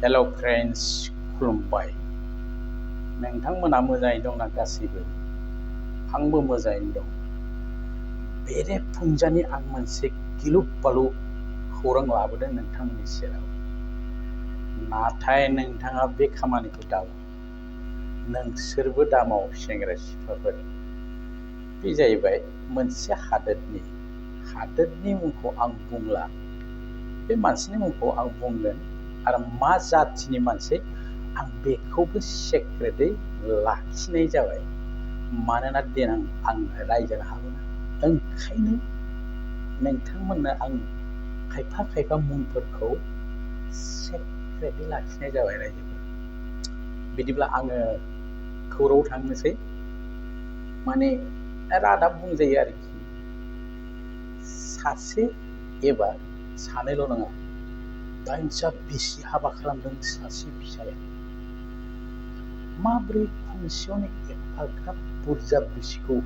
हेल' friends, खुलुमबाय। नोंथांमोना मोजाङै दंना गासैबो? आंबो मोजाङैनो दं। बेरे फुंजानि आं मोनसे गिलु बालु खौरां लाबोदों नोंथांमोननि सेराव। नाथाय नोंथाङा बे खामानिखौ दामाव। नोंसोरबो दामाव सेंग्रा सिख्लाफोर। बे जाहैबाय मोनसे हादोरनि मुंखौ आं बुंला। बे मानसिनि मुंखौ आं बुंगोन आरो मा जाथिनि मानसि आं बेखौबो सेक्रेटै लाखिनाय जाबाय। मानोना देनां आं रायजानो हागोन। ओंखायनो नोंथांमोननो आं खायफा मुंफोरखौ सेक्रेटै लाखिनाय जाबाय रायजोफोर। बिदिब्ला आङो खौराङाव थांनोसै। माने रादाब बुंजायो आरोखि। सासे एबा सानैल' नङा, 8 बिसि हाबा खालामदों सासे फिसाया। माब्रै खनसेयावनो एफाग्राब बुरजा बिसिखौ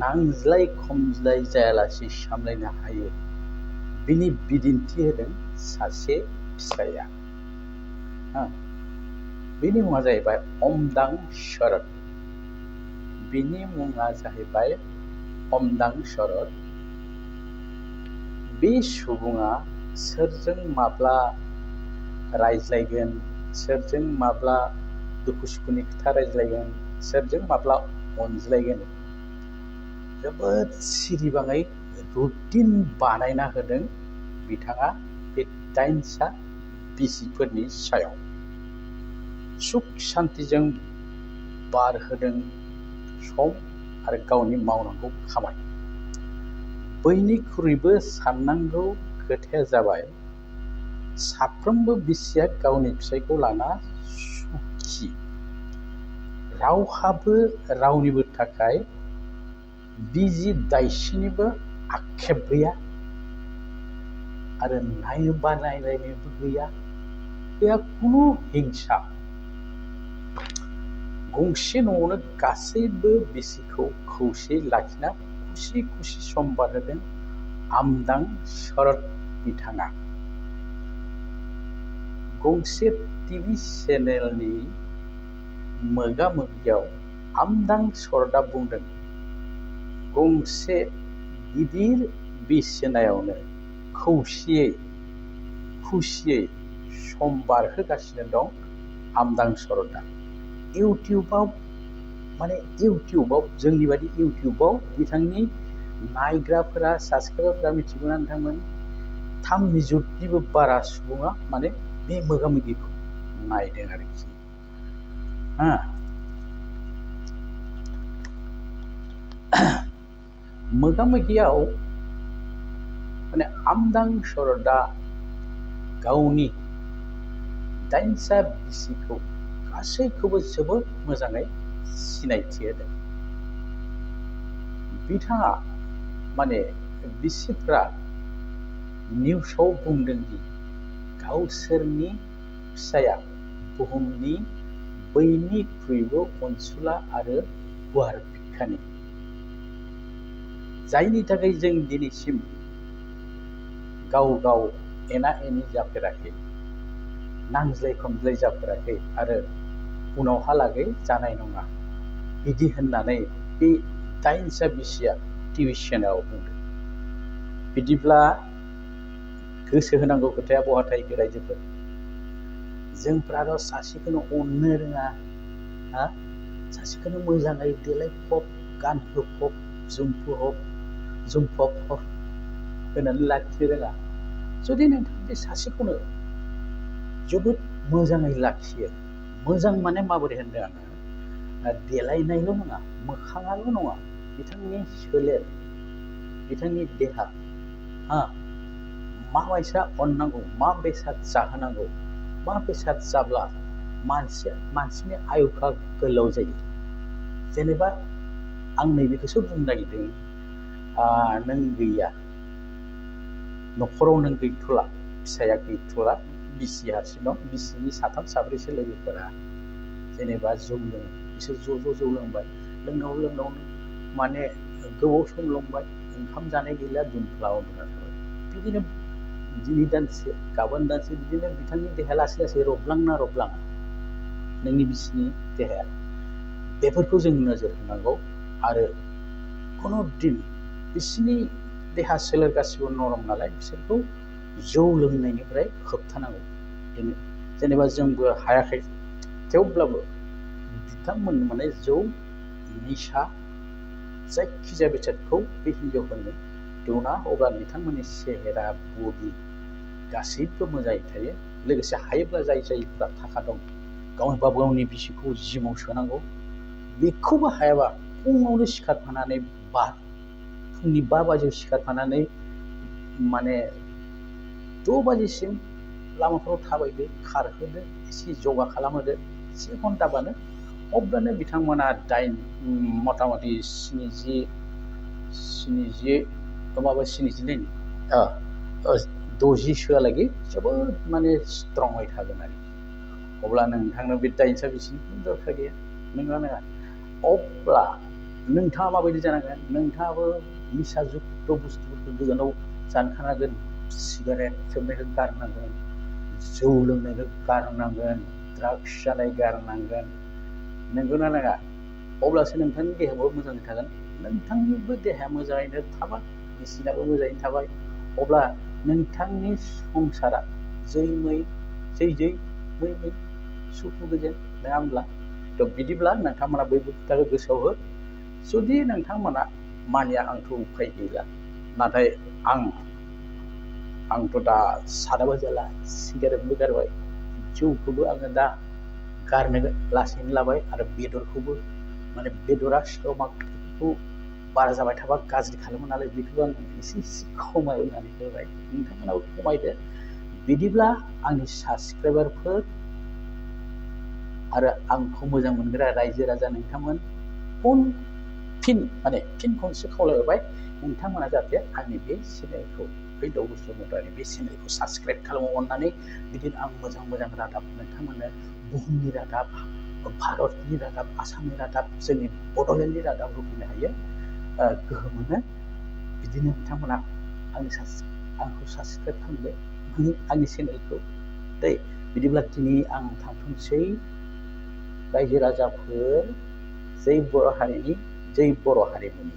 नांज्लाय खमज्लाय जायालासे सामलायनो हायो, बिनि बिदिन्थि होदों सासे फिसाया। बिनि मुङा जाहैबाय अमदां शरद। बे सुबुङा सोरजों माब्ला रायज्लायगोन, सोरजों माब्ला दुखु सुखुनि खोथा रायज्लायगोन, सोरजों माब्ला अनज्लायगोन, जोबोद सिरिबाङै रुटिन बानायना होदों बिथाङा बे 8 बिसिफोरनि सायाव। सुख सान्तिजों बारहोदों सम आरो गावनि मावनांगौ खामानि। बयनिख्रुइबो साननांगौ खोथाया जाबाय, साफ्रोमबो बिसिया गावनि फिसायखौ लाना सुखि। रावहाबो रावनिबो थाखाय बिजि दायसिनिबो आक्षेप गैया आरो नायलायनायबो गैया खुनु हिंसा। गंसे न'आवनो गासैबो बिसिखौ खौसेयै लाखिना खुसि सम बारहोदों आमदां शरद बिथाङा। गंसे टिभि चेनेलनि मोगा-मोगियाव आमदां शरदआ बुंदों, गंसे गिदिर बिसिनायावनो खौसेयै खुसियै सम बारहोगासिनो दं आमदां शरदआ। इउटिउबाव जोंनि बादि इउटिउबाव बिथांनि नायग्राफोरा, साबस्क्राइबारफोरा मिथिगौना नोंथांमोन? 3 निजुतनिबो बारा सुबुङा बे मोगा-मोगिखौ नायदों आरोखि। मोगा-मोगियाव आमदां शरदआ गावनि 8 बिसिखौ गासैखौबो जोबोद मोजाङै सिनायथि होदों। बिथाङा बिसिफ्रा निउसाव बुंदों दि गावसोरनि फिसाया बुहुमनि बयनिख्रुइबो अनसुला आरो गुवार बिखानि, जायनि थाखाय जों दिनैसिम गाव एना-एनि जाफेराखै, नांज्लाय खमज्लाय जाफेराखै आरो उनावहालागै जानाय नङा, बिदि होननानै बे 8 बिसिया टिभि चेनेलाव बुंदों। बिदिब्ला गोसो होनांगौ खोथाया बहा थायो रायजोफोर? जोंफ्राथ' सासेखौनो अननो रोङा, सासेखौनो मोजाङै देलायफब गानहोफब जोमफब होनानै लाखिनो रोङा। जुदि नोंथाङा बे सासेखौनो जोबोद मोजाङै लाखियो, मोजां माने माबोरै होनदों आङो? देलायनायल' नङा, मोखाङाल' नङा, बिथांनि सोलेर, बिथांनि देहा, माबायसा अननांगौ, मा बेसाद जाहोनांगौ, मा बेसाद जाब्ला मानसिनि आयुखा गोलाव जायो। जेनेबा आं नैबेखौसो बुंनो नागिरदों, नों गैया, न'खराव नों गैथ'ला, फिसाया गैथ'ला, बिसि हारसिं दं, बिसिनि 3 साब्रैसो लोगोफोरा जेनेबा जौ लोङो, बिसोर ज' जौ लोंबाय, लोंनायावनो गोबाव सम लोंबाय, ओंखाम जानाय गैला, दुमफ्ला उन्दुना थाबाय। बिदिनो दिनै दानसे गाबोन दानसे बिदिनो बिथांनि देहाया लासै लासै रबलाङा नोंनि बिसिनि देहाया बेफोरखौ जों नोजोर होनांगौ आरो खुनु दिन बिसिनि देहा सोलेर गासिबो नरम नालाय बिसोरखौ जौ लोंनायनिफ्राय होबथानांगौ जेनेबा जोंबो हायाखै थेवब्लाबो बिथांमोन माने जौ निसा जायखिजाया बेसादखौ बे हिन्जावफोरनो दौना अब्ला बिथांमोननि सेहेरा बडि गासैबो मोजाङै थायो लोगोसे हायोब्ला जायफ्रा थाखा दं गावनि बिसिखौ जिमाव सोनांगौ बेखौबो हायाबा फुङावनो सिखारफानानै फुंनि 5 बाजियाव सिखारफानानै माने 6 बाजिसिम लामाफोराव थाबायदो खारहोदो एसे जगा खालामहोदो 1 घन्टाबानो अब्लानो बिथांमोना मथा मथि 60सोआलागै जोबोद माने स्ट्रङै थागोन आरो अब्ला नोंथांनो बे 80 बिसिनि दरखार गैया नङा अब्ला नोंथाङा माबायदि जानांगोन नोंथाङाबो निसाजुक्त बुस्थुफोरखौ गोजानाव जानखानांगोन सिगारेट सोबनायखौ गारनांगोन जौ लोंनायखौ गारनांगोन ड्राग्स जानाय गारनांगोन नंगौना नङा अब्लासो नोंथांनि देहायाबो मोजाङै थागोन नोंथांनिबो देहाया मोजाङैनो थाबाय बिसिनाबो मोजाङैनो थाबाय अब्ला नोंथांनि संसारा जै मै सुखु गोजोन नङा होमब्ला बिदिब्ला नोंथांमोना बै खोथाखौ गोसोआव हो जुदि नोंथांमोना मानिया आंथ' उफाय गैला नाथाय आंथ' दा सादाबो जाला सिगारेटबो गारबाय जौखौबो आङो दा गारनो लासैनो लाबाय आरो बेदरखौबो माने बेदरा स्टमाकखौ बारा जाबाय थाबा गाज्रि खालामो नालाय बेखौबो आं एसे खमायनानै होबाय नोंथांमोनाबो खमायदो बिदिब्ला आंनि साबस्क्राइबारफोर आरो आंखौ मोजां मोनग्रा रायजो राजा नोंथांमोन फिन खनसे खावलायबाय नोंथांमोना जाहाथे आंनि बे चेनेलखौ फैलाव बसुमतारी बे चेनेलखौ साबस्क्राइब खालामो अननानै बिदिनो आं मोजां रादाब नोंथांमोननो बुहुमनि रादाब भारतनि रादाब आसामनि रादाब जोंनि बड'लेण्डनि रादाब होफैनो हायो गोहो मोनो बिदिनो नोंथांमोना आंखौ साबस्क्राइब खालामदो आंनि चेनेलखौ बिदिब्ला दिनै आं थांथोंसै रायजो राजाफोर जै बर' हारिमुनि